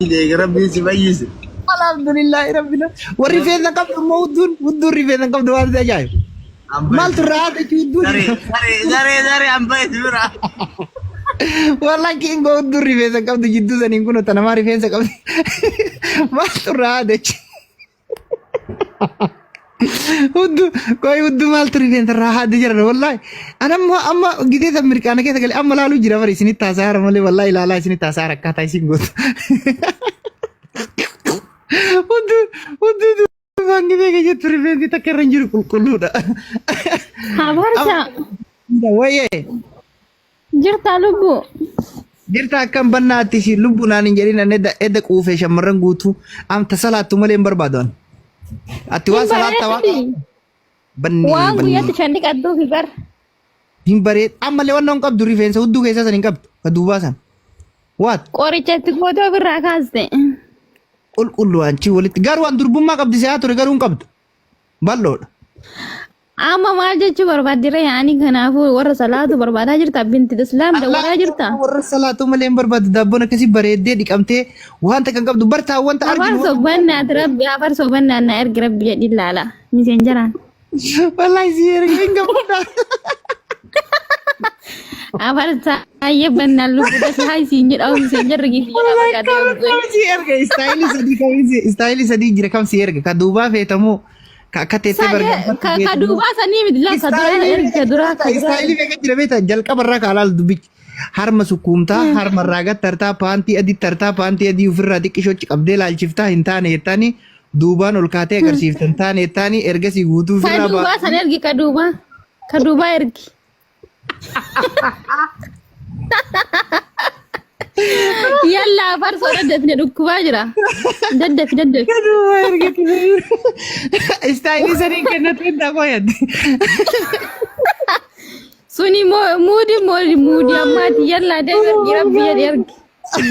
Rabbiin si fayyise. Alhamdulillahi rabbil warri rifeensa qabdu immoo hudduun hudduun rifeensa hin qabdu waan ajaa'ibu. Maaltu irraa haadha jechuun Saree hudduun. saree saree saree an bahe si bira. Wallahi kiingoo hudduun rifeensa hin qabdu jidduu saniin kun tanamaa rifeensa qabdi. Maaltu irraa haadha jechuun. Hudduu qoy hudduu maaltu rifeensa irraa haadde jiran wallahi. An amma amma gidee san mirqaana keessa galee amma laaluu jira bari isinitti haasa'aara malee wallahi ilaalaa isinitti haasa'aara akkaataa isin gootu. Hudduu hudduu duubaan gidee keessatti rifeensi takka irra hin jiru qulqulluudha. Abarsa Wayyee. jirta lubbu. Jirta akkam bannaatti si lubbu naan hin jedhin an edda edda quufee shammarran guutuu amta salaattu malee hin barbaadu an. Ati waan Hin salaatta waan bareeddi. banni Waan banni guyyatti shan dhiqattuufi bar. hin bareed ammallee waan hin qabdu rifeensa hudduu keessaa san hin qabdu ka duubaa san. Waat Qoricha itti gootee ofirraa kaaste. qulqullu anchi walitti garuu an durbummaa qabdi se'aa ture garuu hin qabdu bal'oodha. Amma maal jechuu barbaaddire yaani kanaafuu warra salaatu barbaadaa jirta binti islaam dawwaraa jirta. Warra salaatu malee hin barbaadu daabboon akkasii bareeddee dhiqamtee wanta kan qabdu bartaa wanta arginu. Afarsoo bannaat rabbi afarsoo bannaan na ergi rabbi jedhi ilaala miseenjaraan. Wallahi si erga hin gammada. Afarsa ayyee bannaan lubbuu dasi haa isiin jedha miseenjarri gifi jedha bakka Kam ta'e. si erga istaayilii sadii kam si istaayilii sadii jira kam si erga ka duubaa feetamoo ka akka teessee bargaaffattu Ka feetamoo. duubaa sanii miti laa ka duraa ergi ka duraa ka duraa. Istaayilii meeqa jira beektaa jalqaba irraa ka alaal dubbichi harma sukkuumtaa harma irraa gad tartaa paantii adii tartaa paantii adii ofirraa xiqqishoochi qabdee laalchiftaa hin taane jettaanii duubaan ol kaatee agarsiifta hin taane jettaanii ergasii guutuu Ka ofirraa duubaa baatanii. san ergi ka duubaa ka duubaa ergi. Yalla farsoo daddafne dhukkubaa jira. Daddafi daddafi. Ka duubaa ergiti. Istaayilii sanii kennatu hin dhaqoo Suni muudi muudi ammaati yalla deemi ergi rabbi jedhi ergi.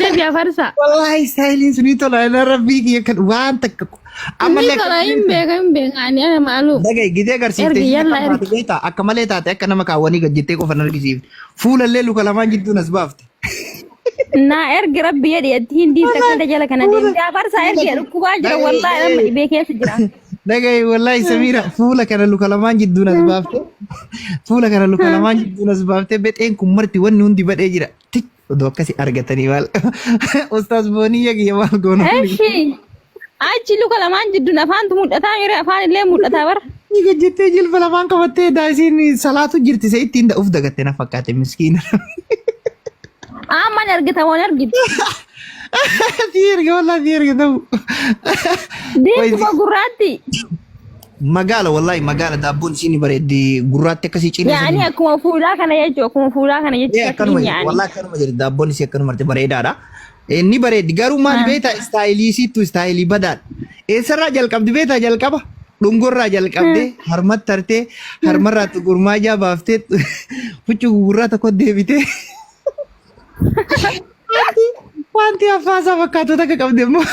Dafi afarsa. Wallahi istaayiliin sunii tola na rabbii kiyya kan waan takka Ni ammallee tola hin beeka hin beeka ani ana maalu. dhaga'i gidee agarsiifte Ergi isiin yalla akka baate ergi. beektaa akka malee taate akka nama kaawwanii gad jettee qofa hin argisiifne fuulallee luka lamaan jidduun as baafte. Naa ergi rabbi jedhi atti hindii takka jala kana deemte afarsa ergi dhukkubaa jira wallahi nama dhibee keessa jira. Dhaga'i wallahi Samiira fuula kana luka lamaan jidduun as baafte fuula kana luka lamaan jidduun as baafte bexeen kun marti wanni hundi badhee jira. Tik odoo akkasi argatanii maal ustaas booniyya kiyya maal goonu. Eshi achi luka lamaan jidduun afaantu mul'ataa mire afaan illee mul'ataa bara. Ni gajjettee jilba lamaan qabattee daasiin salaatu jirti isa ittiin da'uuf dagatte na fakkaate miskiina. Amma ni argita waan argiti. Si erga wallahi si erga ta'u. Deemtuma gurraatti. Magaala wallahi magaala daabboon isiin ni bareeddi gurraatti akkasii cinee Yaani sanii. akkuma fuulaa kana jechuun akkuma fuulaa kana Ee jechuun akkanuma fakkiin jedhi yaani. wallahi akkanuma jedhi daabboon isii akkanuma jirti bareedaadha. Ni bareeddi garuu maali beektaa istaayilii isiittu istaayilii badaadha. Eessarraa jalqabdi beektaa jalqaba dhungorraa jalqabdee harmatti tartee harmarraa gurmaajaa baaftee huccuu gugurraa tokko deebitee. Wanti wanti affaasaa fakkaatu takka qabdi immoo.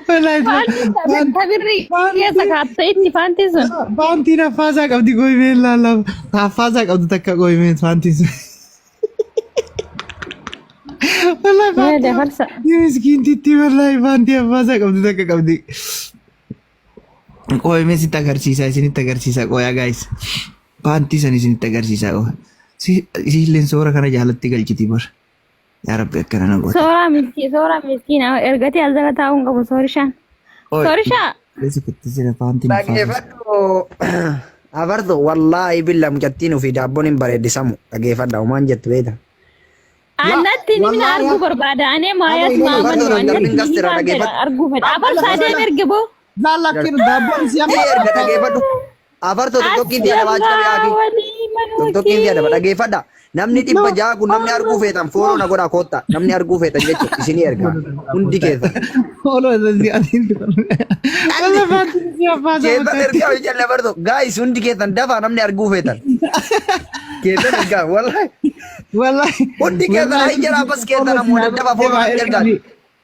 Wallahi Faantiin tabirri keessa kaattee itti faantiin sun. Faantiin affaasaa qabdi gooyimeen laallama. Affaasaa qabdu takka gooyimeen faantiin sun. Wallahi Mee faantii dabarsa. miskiintitti wallahi faantii affaasaa qabdu takka qabdi. Qooyimee sitti agarsiisa isinitti agarsiisa qooyaa gaayis. Paantii san isinitti agarsiisa qooya. Siilleen soora kana jaalatti galchiti bar. Yaa Rabbi akkana na goota. Sooraa miskiin sooraa miskiin ergatee as jala taa'uu hin qabu soorishaan. Qooy. Soorishaa. Keessa kutti jira paantiin affaasaa. Dhageeffadhu afartu wallaahi billa mucattiin ofii daabboon hin bareeddisamu dhageeffadha homaan jettu beekta. Annatti ni mina arguu barbaada. Anee maayaas maamannu annatti ni himaa jedha arguu fedha. Afarsaa deem erge boo. Laalakkiin daabboon isii amma Erga dhageeffadhu. Afartu tokkoon si adabaa jira yaaki. Tokkoon si adaba dhageeffadha. Namni 600 kun namni arguu feetan fooloo na godhaa kootta. Namni arguu feetan jechuudha isinii erga. Hundi keessan. Ooloo isii adiin Walla paantiin isii affaasaa Keessan fakkaatti. ergaa hojii afartu. Gaayis hundi keessan dafaa namni arguu feetan. Keessan ergaa wallahi. Wallahi. Hundi keessan hayi jara bas keessan ammoo daddafa fooloo na ergaa.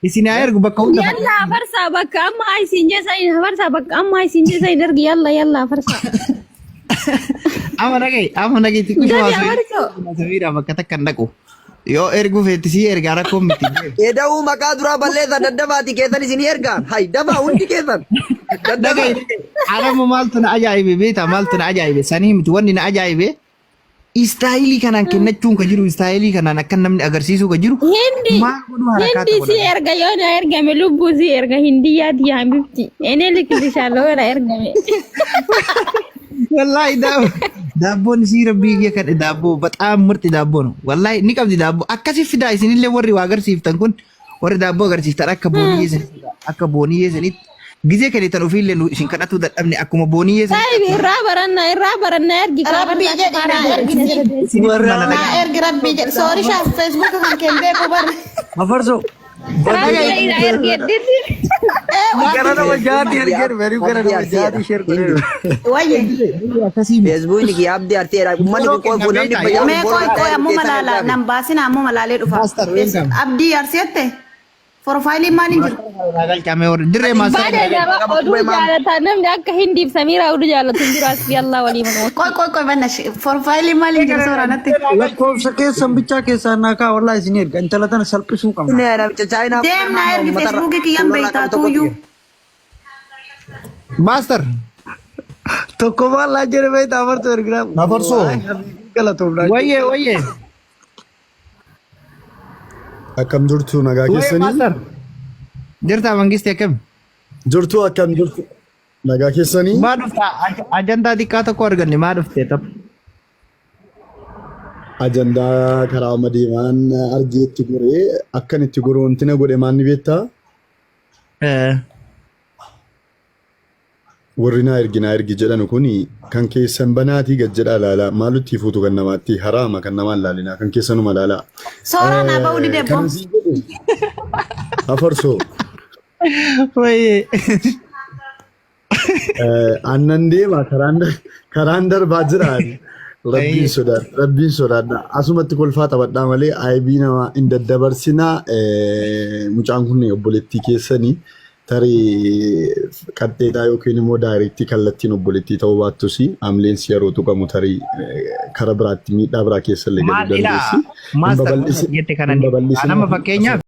Isin haa ergu bakka hunda. Yalla afarsaa bakka amma isin jeessa afarsaa bakka amma isin jeessa hin ergi yalla yalla afarsaa. Amma dhaga'i amma dhaga'i xiqqoo Dafi haasawii. afarsoo. Samiidha bakka takka hin dhaqu. Yoo erguu feetti sii ergaa rakkoon miti. Eda'uu maqaa duraa balleessa daddabaati keessan isinii ergaan. Hay dafaa hundi keessan. Daddafaa. Dhaga'i Adamu maaltu na ajaa'ibe beektaa maaltu na ajaa'ibe sanii miti wanni na ajaa'ibe istaayilii kanaan kennachuun ka jiru istaayilii kanaan akka namni agarsiisuu ka jiru Hindi maal godhu harakaata hindi si godhan. erga yoo na ergame lubbuu si erga hindiyyaati yaa bifti. Ene likilishaaloo yoo na ergame. Wallaahi daabboon isii rabbii kiyya kadhe daabboo baxaam murti daabboo no. Wallaahi ni qabdi daabboo akkasi fidaa isinillee warri waa agarsiiftan kun warri daabboo agarsiiftan akka booniyyee sanitti akka booniyyee sanitti gizee kennitan ofiillee nu isin kadhatuu dadhabne akkuma booniyyee sanitti Taayib irraa barannaa irraa barannaa ergi Rabbii jedhi naa ergi. isinitti mana Naa ergi rabbii jedhi. Soori shaaf Facebook kan kee hin beeku bar. Afarsoo. Rabbii jedhi ergi edditti. Gara nama jaati ergeeru garuu gara Abdii nama jaati Arsiidha. share godheeru. Wayye. akkasii miti. Feesbuukni kiyya Abdii Arsiidha. Uummanni Yeroo kun qoy kenna kun namni beektaa dhibba ja'a Mee kun qoy fooloo qoy ammuma keessan laala ergaafi. nan baasina ammuma laalee dhufa. Master welcome. Abdii Arsiette. Profaayiliin maaliin jiru? Galchamee warri dirree master. Baada nama oduu jaalataa namni akka hindiif samiiraa oduu jaalatu hin jiru asii Allah walii manuma. Qoy qoy qoy banna profaayiliin maaliin jiru suuraa natti. Lakkoofsa keessan bichaa keessaa naa kaa wallaahi isin erga intala tana salphisuu qabna. Namicha Chaayinaa Deem naa ergi Feesbuukii kiyyaan beektaa tuuyyuu. Master. Tokko maal laa jedhe beektaa afartuu erginaa. Afarsoo. Galatoomnaa. Wayyee wayyee. Akkam jirtu nagaa Wayyee keessanii? master. Jirtaa mangisti akkam? Jirtu akkam jirtu nagaa keessanii? Maa dhufta ajandaa xiqqaa tokko arganne maa dhufte tapha? Ajandaa karaa amma deemaan argee itti goree akkan itti goru wanti na godhe maal ni beektaa? Warri naa ergi naa ergi jedhanu kun kan keessan banaatii gad jedhaa laalaa maalutti fuutu kan namaatti haraama kan namaan laalinaa kan keessanuma laalaa. Sooraa naa ba'uu dide Kan boo. isin jedhu afarsoo Wayyee. Aannan deema karaan darbaa jira. Rabbiin sodaadha. Rabbiin sodaadha. Asumatti kolfaa taphadhaa malee aybii nama hin daddabarsinaa. Mucaan kun obboleettii keessanii tarii qaxxeetaa yookiin immoo daayirektii kallattiin obboleettii ta'uu baattus amleensi yeroo tuqamu tarii kara biraatti miidhaa biraa keessa illee Maal galuu ilaa dandeessi. Hin master babal'isin. jette kana Hin babal'isin. nama fakkeenyaaf